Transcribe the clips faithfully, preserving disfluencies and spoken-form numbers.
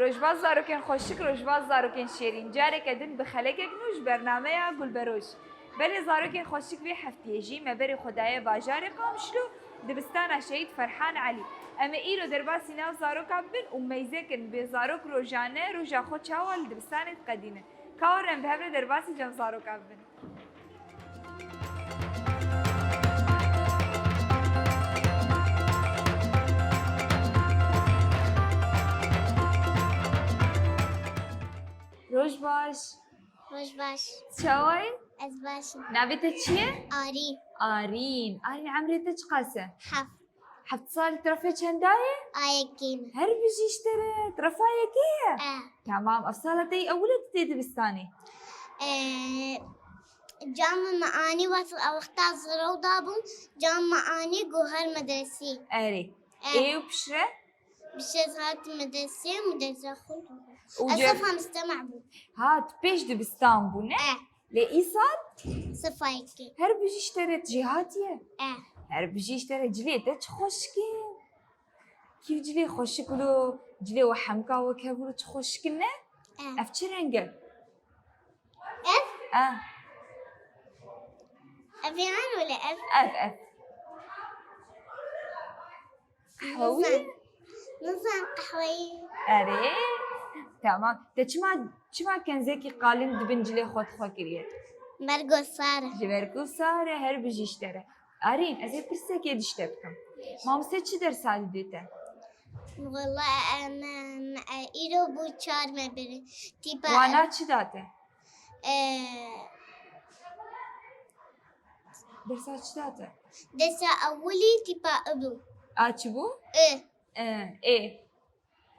Rojbaş zarokên xweşik, rojbaş zarokên şêrîn. Careke din bi xelekek nû ji bernameya Gulberoj. Belê zarokên xweşik vê heftiyê jî me berê xwe daye bajarê Qamişlo dibistana Şehîd Ferhan Elî. Em ê îro derbasî nav zaroka bibin û meyze kin bê zarok rojane roja xwe çawa li dibistanê diqedînin. Ka werin em bi hev re derbasî nav zaroka bibin. Roj baş. Roj baş. Çawa yî? Ez baş im. Navê te çi ye? Arîn. Arîn. Arîn, emrê te çiqas e? Heft. Heft sal, tu refê çenda ye? A yekê me. Her bijî ji te re, tu refa yekê ye? E. Tamam, ev sala te yî ewil e tu tê dibistanê? E, Can me anî wexta zirov dabûm, can me anî goher medresî. Erê. E. Ê û piştre? Piştre ez hatim medresê, medresa xwe. Û Ez ce- sefa mistema bûm. Ha, tu pêş dibistan bû, ne? E. Lê îsal? Sefa yekê. Her bijî ji te re tu jê hatiye? E. Her bijî ji te re, cilê te çi xweşik e. Kî cilê xweşik lo, cilê we hemka we kevûr çi xweşik ne? E. Ev çi reng e? Ev? E. Ev yan wele ev? Ev, ev. Qehweyî? Nizan. Nizan qehweyî. Erê. Tamam. Te çima, çima kenzekî qalin di bin cilê xwe dixwe kiriye? Mergo sar e. Ji ber ku sar e, her bijî ji te re. Arîn, ez ê pirsekê dişte bikim. Mamoste çi dersa didê te? Wala em, em, e, îro bû çar me birin. Tîpa Wana çi da te? E, Dersa çi da te? Dersa ewilî tîpa I bû. A çi bû? I. E, ê.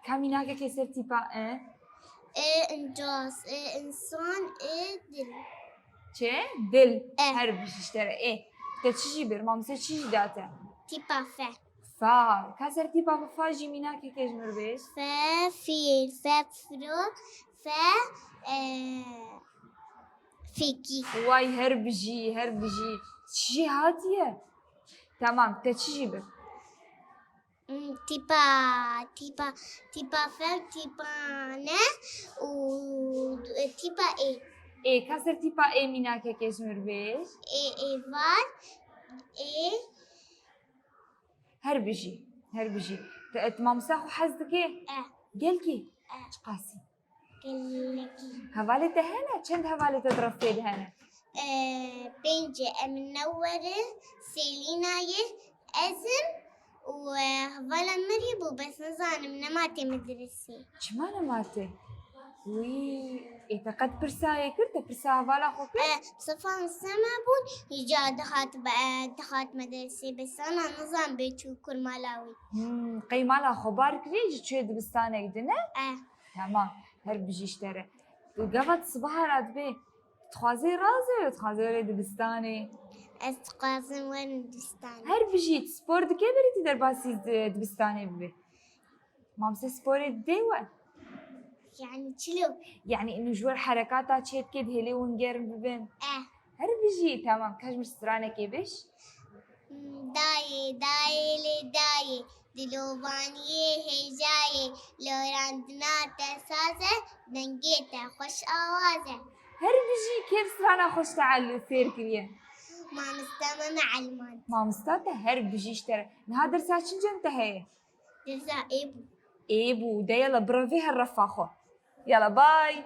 Ka mînakekê ser tîpa e? E, incas, e, insan, e, dil. Çi? Dil. E. Her bijî ji te re. Ê. Te çi jî bir? Mamoste çi jî da te? Tîpa fe. Fa. Ka ser tîpa fa jî mînakekê ji mir bêj? Fe, fîl, fe, firo, fe, e, fekî. Way her bijî, her bijî. Çi jî hatiye? Tamam, te çi jî bir? Hmm, tîpa, tîpa, tîpa fe, tîpa ne û, e, tîpa ê. Ê, ka ser tîpa ê mînakekê ji mir bêj? Ê, êvar, ê. Her bijî, her bijî. Te, tu mamosta xwe hez dikê? E. Gelkî? E. Çiqasî? Gelekî. Hevalê te hene? Çend hevalê te di refê de hene? Ee, pênc e, em ne were, Selîna ye, ez im û, e, hevala min jî bû, bes nizanim, nema tê medresê. Çima nema tê? Wî, ê te qet pirsa yê kir, te pirsa hevala xwe kir? E, bi sefa min seme bûn, îca dihat, e, dihat medresê, bes ana nizan bê çû kur mala wî. Hmm, qey mala xwe bar kirî, ji çûyê dibistanek din e? E. Tamam, her bijî ji te re. Tu gava tu sibaha re dibê, dixwazê razê, dixwazê were dibistanê? Ez dixwazim werim dibistanê. Her bijî, tu spor dikê berî tu derbasî di-, dibistanê bibê? Mamse sporê didê we? Yani çilo? Yani inu ji wer herekata çê dikê dihêlê hûn germ bibin? Eh. Her bijî, tamam, ka ji min stranekê bêj. Dayê, dayê lê dayê, dilovaniyê hêjayê, lorandina te saz e, dengê te xweş awaz e. Her bijî, kê strana xweş te elû fêr kiriye? Mamoste me me elmand. Mamosta te her bijî ji te re. Niha dersa çincem te heye? Dersa ê bû. Ê bû, de yala birevê her refa xwe. Yala, bay.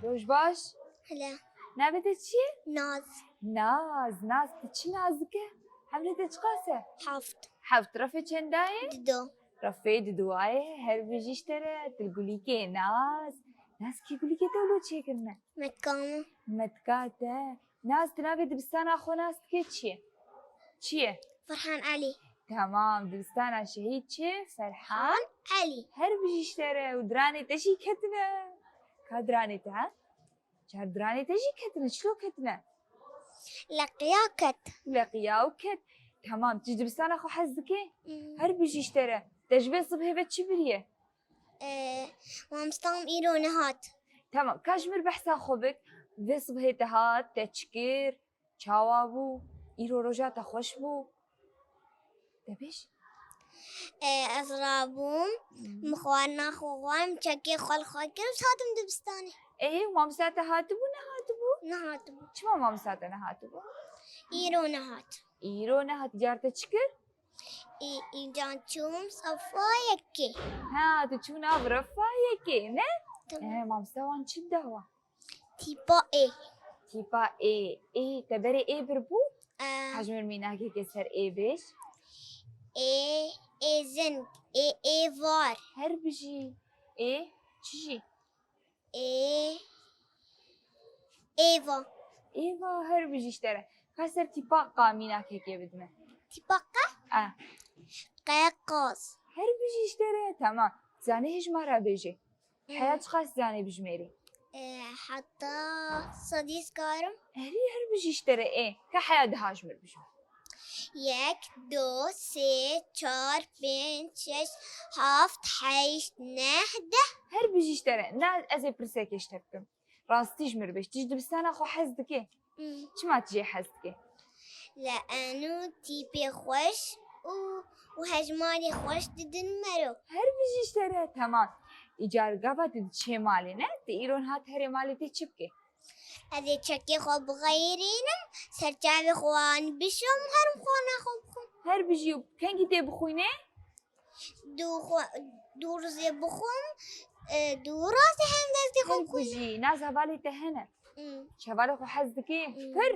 Roj baş. Hele. Navê te çi ye? Naz. Naz, Naz, tu çi naz dike? Hemrê te çiqas e? Heft. Heft. Refê çenda ye? Dido. Refê diduwa ye, her bijî ji te re, tu li gulîkê Naz. Naz, kî gulîkê te wilo çêkirine? Metka min. Metka te. Naz, tu navê dibistana xwe nas dike çi ye? Çi ye? Ferhan Elî. Tamam, dibistana şehîd çi? Ferhan Elî. Her bijî ji te re û diranê te jî ketine. Ka diranê te, ha? Çar diranê te jî ketine, çilo ketine? Leqiya ket. Leqiya û ket. Temam. Tu ji dibistana xwe hez dikî? Hmm. Her bijî ji te re. Te ji vê sibhê ve çi biriye? Ee, Mamosta min îro nehat. Temam. Ka ji min behsa xwe bik. Vê sibhê te hat, te çi kir? Çawa bû? Îro roja te xweş bû? De bêj. Ee, ez rabûm, Hmm. min xwarina xwe xwar, min çekê xwe li xwe kir, ez hatim dibistanê. Ê, mamosta te hatibû, nehatibû? Nehatibû. Çima mamosta te nehatibû? Îro nehat. Îro nehat, îcar te çi kir? Î-, îcar çûm sefa yekê. Ha, tu çû nav refa yekê, ne? Tamam. Ee, mamosta wan çi dawa? Tîpa ê. Tîpa ê. Ê, te berê ê bir bû? Ee. Ka ji min mînakekê ser ê bêj. Ê, ê zing, ê, ê var. Her bijî. Ê, çi jî? Ê, êva. Êva, her bijî ji te re. Ka ser tîpa qa mînakekê bidime. Tîpa qe? E. Qeqaz. Her bijî ji te re. Temam. Zanê hêj ma re bêjê. Heya çiqas zanê bijmêrî? E, heta sedî dikarim. Erê, her bijî ji te re ê. Ka heya deha ji min bijme. Yek, du, sê, çar, pênc, şeş, heft, heşt, neh, deh. Her bijî ji te re. Na, ez ê pirsekê ji te bikim. Rastî ji min re bêj. Tu ji dibistana xwe hez dikî? Hmm. Çima tu jê hez dikî? Li eno tîpê xweş û, û hejmarê xweş didin mero. Her bijî ji te re, temam. Îcar gava tu diçê malê ne? Tu îro niha tu herê malê tê çi bikî? Ez ê çekê xwe bixeyirînim, ser çavê xwe an bişom, herim xwana xwe bixwim. Her bijî û kengî tê bixwînê? Du xwe, du rûzê bixwim, e, du rûzê hem destê xwe Her bixwim. bijî, naz hevalê te hene. Hmm. Ji hevalê xwe hez dikî? Hmm. Pir?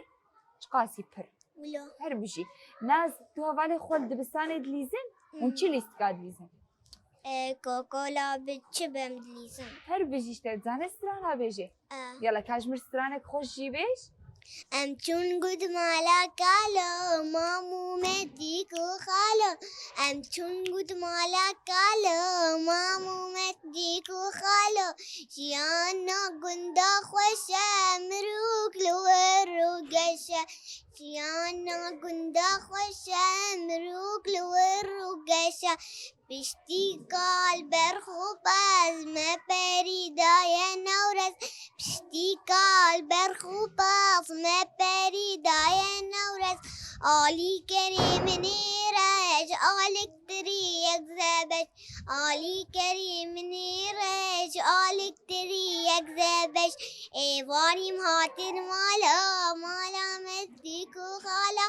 Çiqasî pir? Wilo. Her bijî. Naz, tu hevalê xwe li dibistanê dilîzin? Hûn Hmm. çi lîstika dilîzin? E, kokola bi çi bem dilîzin? Her bijî ji te, dizane strana bêjê. E. Yala, ka ji min stranek xweş jî bêj. Em çûn got mala kalo, mam û me dîk û xalo. Em çûn got mala kalo, mam û me dîk û xalo. Jiyana gunda xweş e, mirûk li wir û geş e. Jiyana gunda xweş e, mirûk li wir û geş e. Piştî kal berxû pez me perî daye Newrez. Piştî kal berxû pez me perî daye Newrez. Alî kerê min ê rej, alîk tirî yek zebeş. Alî kerê min ê rej, alîk tirî yek zebeş. Êvarîm hatin mala, mala me dîk û xala.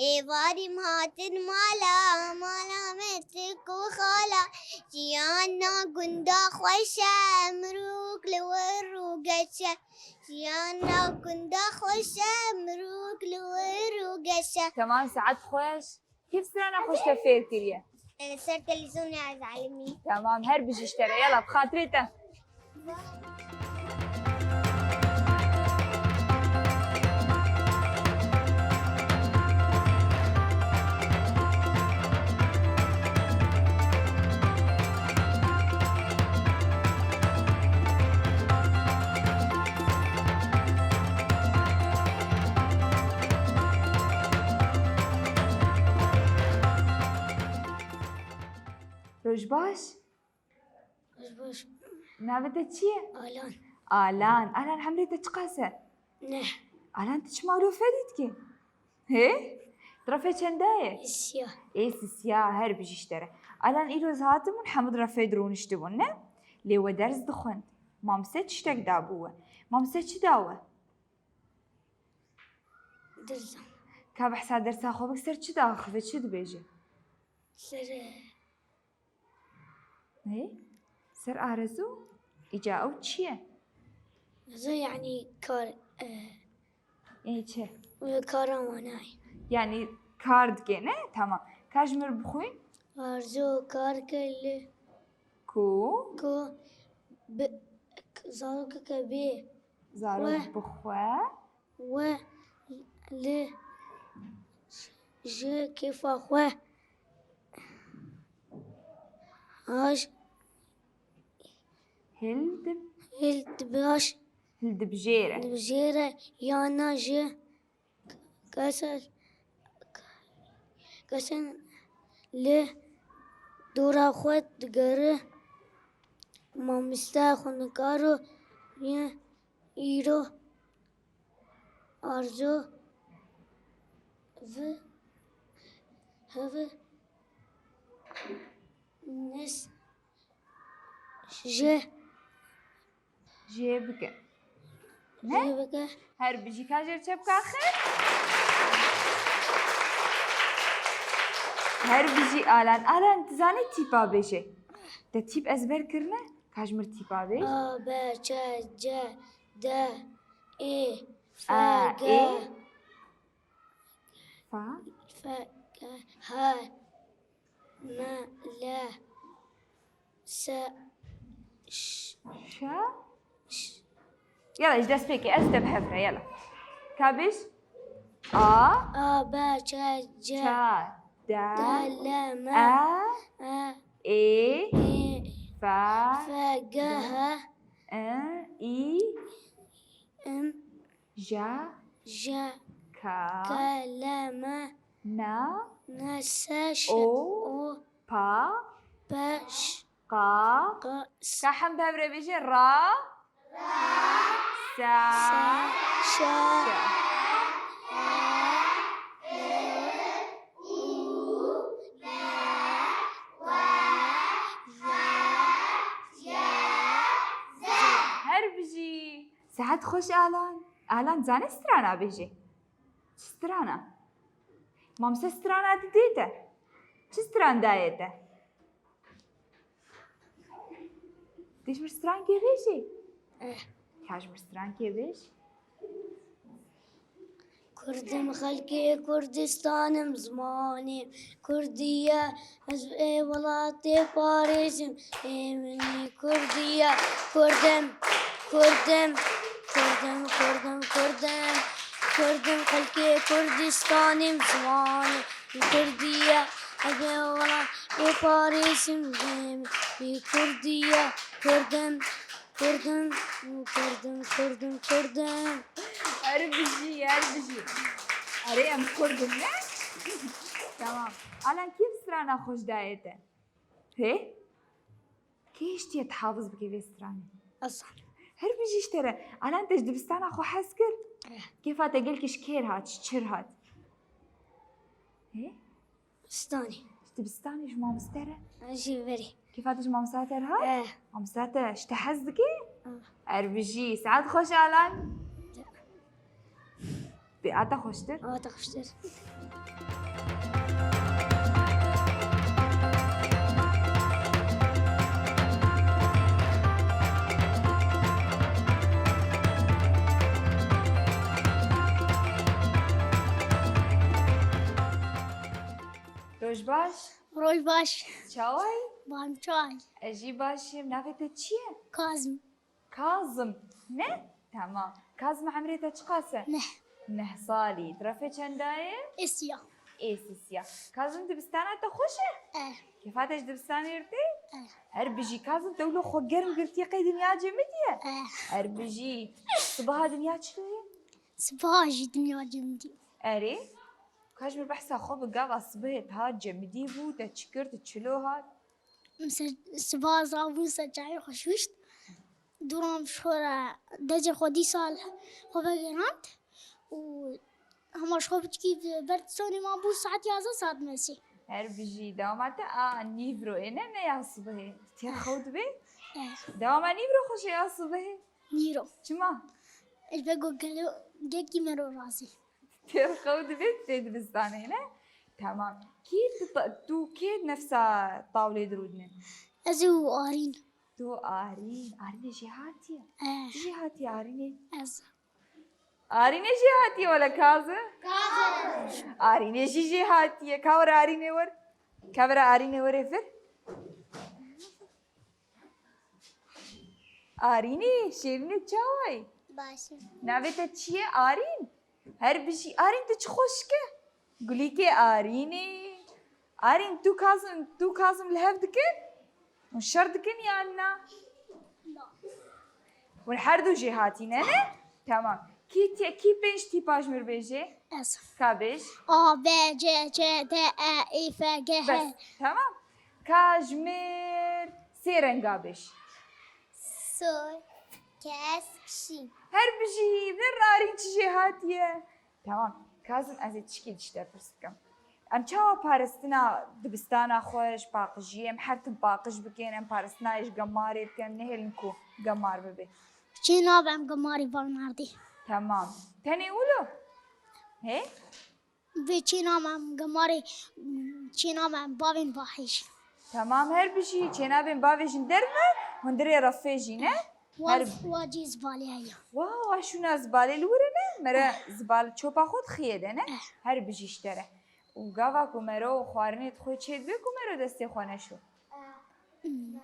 Êvarîm hatin mala, mala me dîk û xala. Jiyana gunda xweş e, mirûk li wir û geş e. Jiyana gunda xweş e, mirûk li wir û geş e. Temam, saet xweş. Kî strana xweş te fêr kiriye? Ee, ser televîzyonê ez elimî. Temam, her bijî ji te re. Yala, bi xatirê te. Roj baş. Roj baş. Navê te çi ye? Alan. Alan. Alan, hemrê te çiqas e? Neh. Alan, tu çima wilo ferî dikî? Hê? Tu refê çenda ye? Sisiya. Ê, sisiya, her bijî ji te re. Alan, îro ez hatibûn, hemû di refê de rûniştibûn, ne? Lê we ders dixwend. Mamse tiştek dabû we. Mamse çi da we? Dersa. Ka behsa dersa xwe bik, ser çi diaxive, çi dibêje? Ser, e, Hê? Ser Arezû? Îca ew çi ye? Arezû, yanî kar, e, Ê çi? Kara manayê. Yanî kar dike, ne? Tamam. Ka ji min bixwîn? Arezû kar ke li Ku? Ku bi, zarokeke bê Zarok Weh. bixwe. We li ji kêfa xwe aj Hil dib- hil dibaj hil dibijêre. Dibijêre yana ji kesa, kesên li dora xwe digere. Mamoste xwendekar o, yê îro arzo vi hevi nes je Jê bike. Ne? Jê bike. Her bijî ka jêr çepka xir. Her bijî Alan. Alan, tu zanî tîpa bêje? Te tîp ezber kirine? Ka ji mir tîpa bêj. A, B, Ç, C, D, E, F, A, G. E. Fa. F, G, H. Me, le, se, ş-, Şa? ş-, Yala, ji destpêkê ez te bi hev re, yala. Ka bêj? A. A, B, Ç, C, Ça, de, de, le, me, e, e, e, e, fe, fe, ge, ge, he, e, i, im, Ja. Ja. Ka. Keleme. Na. Nese. O. O. Pa. Peş. Qa. Qas. Ka hem bev re bêje. Ra. Ra. Sa. Sa. Şa. Şa. Her bijî. Sihet xweş Alan. Alan, zanî strana bêjê? Çi strana? Mamse strana didê te? Çi stran dayê te? Dê ji mir strankê bêjê. Eh. Ya ji mir strankê bêj. Kurdim xelkê Kurdistanim zimanê Kurdî ye. Ez ê welatê parêzim, ê min î Kurdî ye. Kurdim, Kurdim, Kurdim, Kurdim, Kurdim. Kurdim xelkê Kurdistanê min zimanê Kurdî ye. Ez ê welatê parêzim, ê min î Kurdî ye. Kurdim, Kurdim, Kurdim, Kurdim, Kurdim. Her bijî, her bijî. Erê, em Kurd in, ne? Tamam. Alan, kî strana xwe ji dayê te? Hê? Kê hiştiye tu hafiz bike vê stranê? Hasan. Her bijî ji te re. Alan, te ji dibistana xwe hez kir? Eh. Kêfa te gelkî ji kêr hat, ji çir hat? Hê? Stanî. Ji dibistanê ji mamoste re? Ji verî. Kêfa te ji mamoste te re hat? Eh. Mamoste te ji te hez dike? Eh. Her bijî. Saet xweş Alan. Bê, a te xweştir? A te xweştir. Roj baş. Roj baş. Çawa yî? Ban çay. Ez jî baş im. Navê te çi ye? Kazim. Kazim. Ne? Tamam. Kazim, emrê te çiqas e? Neh. Neh salî. Tirafê çenda ye? Ê siya. Ê siya. Kazim, dibistana te xweş e? Eh. Kêfa te ji dibistanê re tê? Eh. Her bijî Kazim, te wilo xwe germ girtiye qey dinya cemidî ye? Eh. Her bijî. Sibaha dinya çilo ye? Sibaha jî dinya cemidî. Erê. Ka ji mir behsa xwe bi gava sibehê te hat cemidî bû, te çi kir, tu çilo hat? Mesela sibaha zabûn ser çayê xwe şûşt. Duran ji xwe re decê xwe dîsa xwe vegerand û hema ji xwe biçkî ber sonê ma bû saet yazdeh saet mesî. Her bijî, dewama te a nîvro ê ne, ne ya sibehê. Têr xew dibê? Eh. Dewama nîvro xweş e ya sibehê? Nîro. Çima? Ji ber ku gelo, gelkî me ro razî. Têr xew dibê tê dibistanê ne? Tamam. Kî tu ta-, tu kê nefsa tawlê dirûdine? Ez û Arîn. Tu Arîn. Arînê jê hatiye? Eh. Tu jê hatiye Arînê? Ez. Arînê jê hatiye wele Kazim? Kazim. Arînê jî jê hatiye. Ka were Arînê wer. Ka were Arînê were vir. Arînê, şêrînê çawa yî? Baş im. Navê te çi ye? Arîn? Her bijî. Arîn, tu çi xweşik e? Gulîkê Arînê. Arîn, tu Kazim, tu Kazim li hev dikin? Hûn şer dikin yan na? Na. Hûn her du jê hatîne, ne? Tamam. Kî tê-, kî pênc tîpa ji mir bêjê? Ez. Ka bêj. A, B, C, C, D, E, I, F, G, H. Bes, tamam. Ka ji mir sê renga bêj. Sor, kes, şîn. Her bijî, ne rarîn çi jê hatiye. Tamam. Kazim, ez ê tişkî ji te pirs bikim. Em çawa paristina dibistana xwe ji paqijiyê, em her tim paqij bikin, em paristina ji gemarê bikin, nehêlin ku gemar bibe? Çênabe em gemarê van erdê. Tamam. Tenê wilo? He? Vê çênabe em gemarê, çênabe em bavên bahêj. Tamam, her bijî. Çênabên bavêjin derve, hundirê refê jî ne? Her Wa, wa cî zibalê heye. Wa, wa şûna zibalê li wir e ne? Mere zibal çopa xwe dixiyê de ne? Eh. Her bijî ji te re. Û gava ku mero xwarinê dixwe çê dibe ku mero destê xwe neşo? Hmm.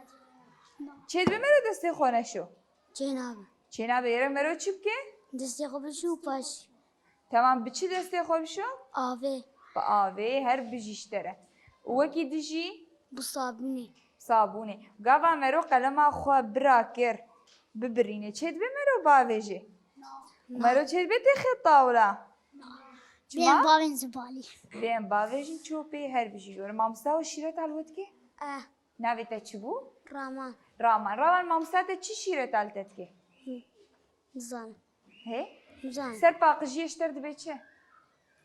Çê dibe mero destê xwe neşo? Çênabe. Çênabe, yere mero çi bike? Destê xwe bişo û paş. Tamam, bi çi destê xwe bişo? Avê. Bi avê, her bijî ji te re. Û wekî dijî? Bi sabûnê. Sabûnê. Gava mero qelema xwe bira kir, bibirîne. Çê dibe mero bavêje? Na. Mero çê dibe têxe tawla? Na. Çima? Bê em bavên zibalî. Bê em bavêjin çopê, her bijî jor. Mamosta we şîreta li we dike? Eh. Navê te çi bû? Raman. Raman. Raman, mamosta te çi şîreta li te dike? Hı. Nizanim. Hê? Nizanim. Ser paqijiyê ji te re dibe çi?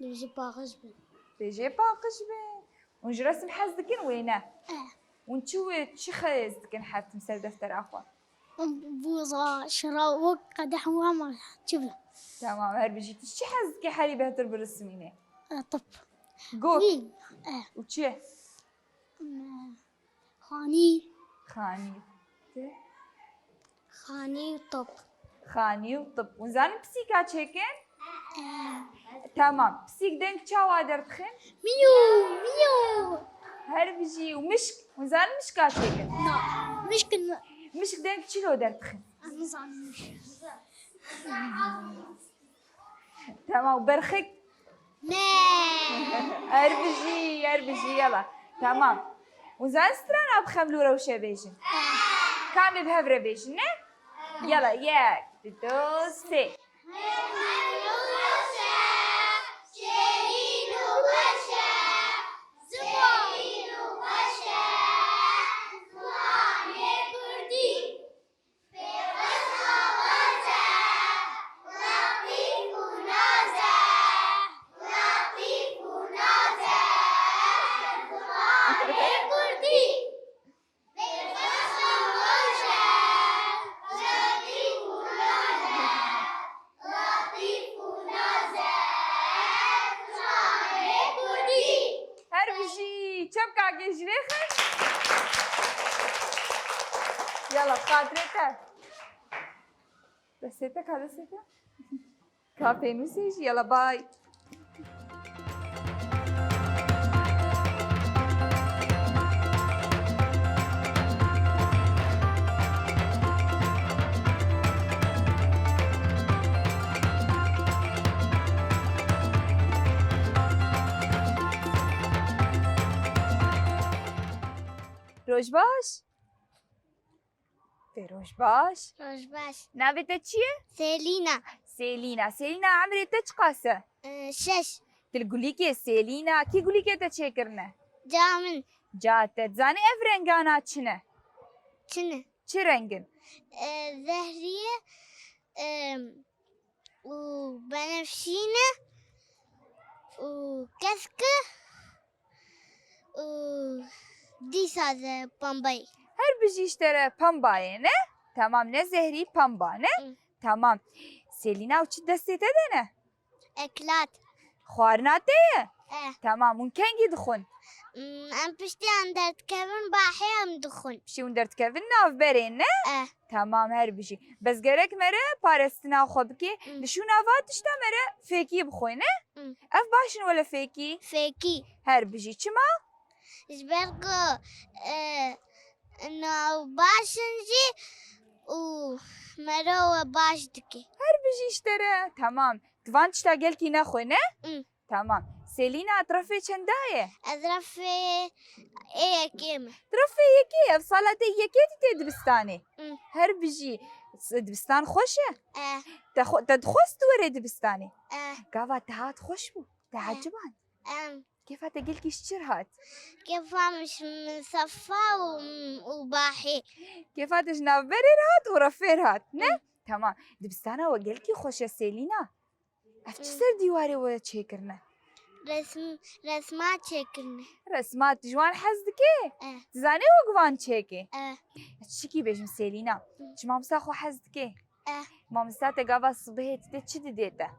Dibêje paqij bin. Dibêje paqij bin. Hûn ji resim hez dikin wê ne? Eh. Hûn çi wê, çi xez dikin her tim ser deftera xwe? Boza, şira, wek qedeh û hema çi bi? Tamam, her bijî. Tu çi hez dikî herî bêhtir birismînî? Eh, top. Gok. Wî. Eh. Û çi? Me. Xanî. Xanî. Te? Xanî û top. Xanî û top. Hûn zanin pisîka çêkin? Eh. Tamam. Pisîk deng çawa derdixin? Miyo, miyo. Her bijî. Û mişk? Hûn zanin mişka çêkin? Na. Mişk n- Mişk deng çilo derdixin? Ez nizanim. Tamam, berxik. Me. Her bijî, her bijî, yala. Tamam. Hûn zanin strana bi Xemlû Rewşe bêjin? Kamê bi hev re bêjin, ne? Yala, yek, du, sê. Şêrîn û xweş e, şêrîn û xweş e, zimanê kurdî. Pêxweş awaz e, letîf û naz e, letîf û naz e, zimanê kurdî. Pêxweş awaz e, letîf û naz e, letîf û naz e, zimanê kurdî. Her bijî, çepkakê ji vê xeş. Yala, xatirê te. Destê te, ka destê te? Ka pênûsê jî, yala, bay. Roj baş. Te roj baş. Roj baş. Navê te çi ye? Selîna. Selîna. Selîna, emrê te çiqas e? Ee, şeş. Tu li gulîkê Selîna, kî gulîkê te çêkirine? Ca min. Ca te. Zanî ev rengana çi ne? Çi ne? Çi reng in? Ee, zehriye, ee, û benefşî ne û kesk e û dîsa de pembayê. Her bijî ji te re pembayê ne? Tamam, ne zehrî, pemba ne? Hı. Tamam. Selîna, û çi destê te de ne? Eklat. Xwarina te ye? Eh. Tamam, hûn kengî dixwin? Hmm, em piştî em derdikevin bahê em dixwin. Piştî hûn derdikevin navberê ne? Eh. Tamam, her bijî. Bes gerek mere parestina xwe bike. Hmm. Li şûna va tişta mere fêkî bixwe ne? Hmm. Ev baş in wele fêkî? Fêkî. Her bijî. Çima? Ji ber ku, e, nav baş in jî û mero we baş dike. Her bijî ji te re. Tamam. Tu van tişta gelkî nexwe ne? Hmm. Tamam. Selîna, tu refê çenda ye? Ez refê ê yekê me. Tu refê yekê, ev sala te yekê dî tê dibistanê. Hmm. Her bijî. S-, dibistan xweş e? Eh. Te xwe, te dixwest tu were dibistanê? Eh. Gava te hat xweş bû? Te Eh. eciband? Em. Kêfa te gelkî ji çi re hat? Kêfa min ji min sefa û, û bahê. Kêfa te ji navberê re hat û refê re hat, ne? Hmm. Tamam. Dibistana we gelkî xweş e Selîna. Ev çi Hmm. ser dîwarê we çêkirine? Resm-, resma çêkirine. Resma tu ji wan hez dikê? Eh. Tu zanê wek van çêkê? Eh. Ez çikî bêjim Selîna. Hmm. Ji mamosta xwe hez dikê? Eh. Mamosta te gava sibihê dide çi didê te?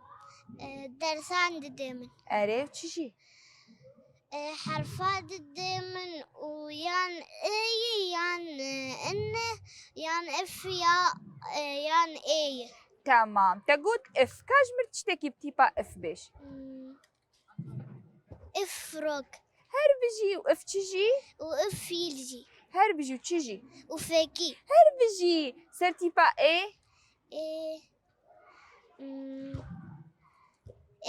Eh, dersan didê min. Erê, û çi jî? E, herfa didê min û yan ê yî, yan, e, in e, yan if ya, e, yan ê yî. Tamam. Te got if. Ka ji min tiştekî bi tîpa if bêj. Hmm. If frog. Her bijî û if çi jî? Û if fîl jî. Her bijî û çi jî? Û fekî. Her bijî. Ser tîpa ê? Ê, hmm,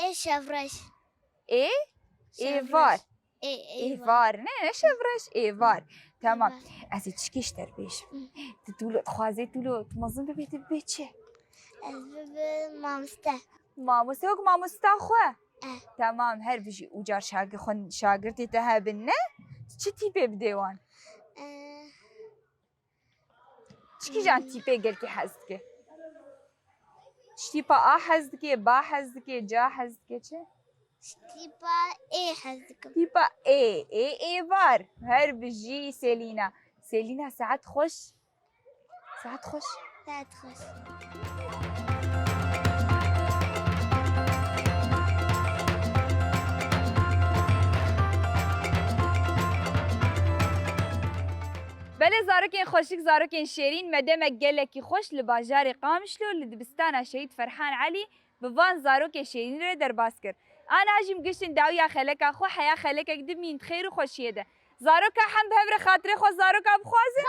ê şevreş. Ê? Şevreş. Êvar. Ê, êvar. Êvar, ne, ne şevreş, êvar. Tamam. Êvar. Ez ê tişkî ji te re bêjim. Hı. Tu, tu lo, dixwazê tu lo, tu mezin bibê, tu bibê çi? Ez bibim mamoste. Mamoste, wek mamosta xwe? Eh. Tamam, her bijî û car şagir-, xwe, şagirtê te hebin, ne? Çi tîpê bidê wan? Eh. Çi kîjan tîpê gelkî hez dike? Ji tîpa A hez dike, ba hez dike, ca hez dike, çi? Ji tîpa ê hez dikim. Tîpa ê, ê êvar. Her bijî Selîna. Selîna, saet xweş. Saet xweş. Saet xweş. Belê zarokên xweşik, zarokên şêrîn, me demek gelekî xweş li bajarê Qamişlo li dibistana Şehîd Ferhan Elî bi van zarokê şêrîn re derbas kir. Ana jî em giştin dawiya xeleka xwe, heya xelekek din bimînin di xêr û xweşiyê de. Zaroka hem bi hev re xatirê xwe zaroka bixwazin.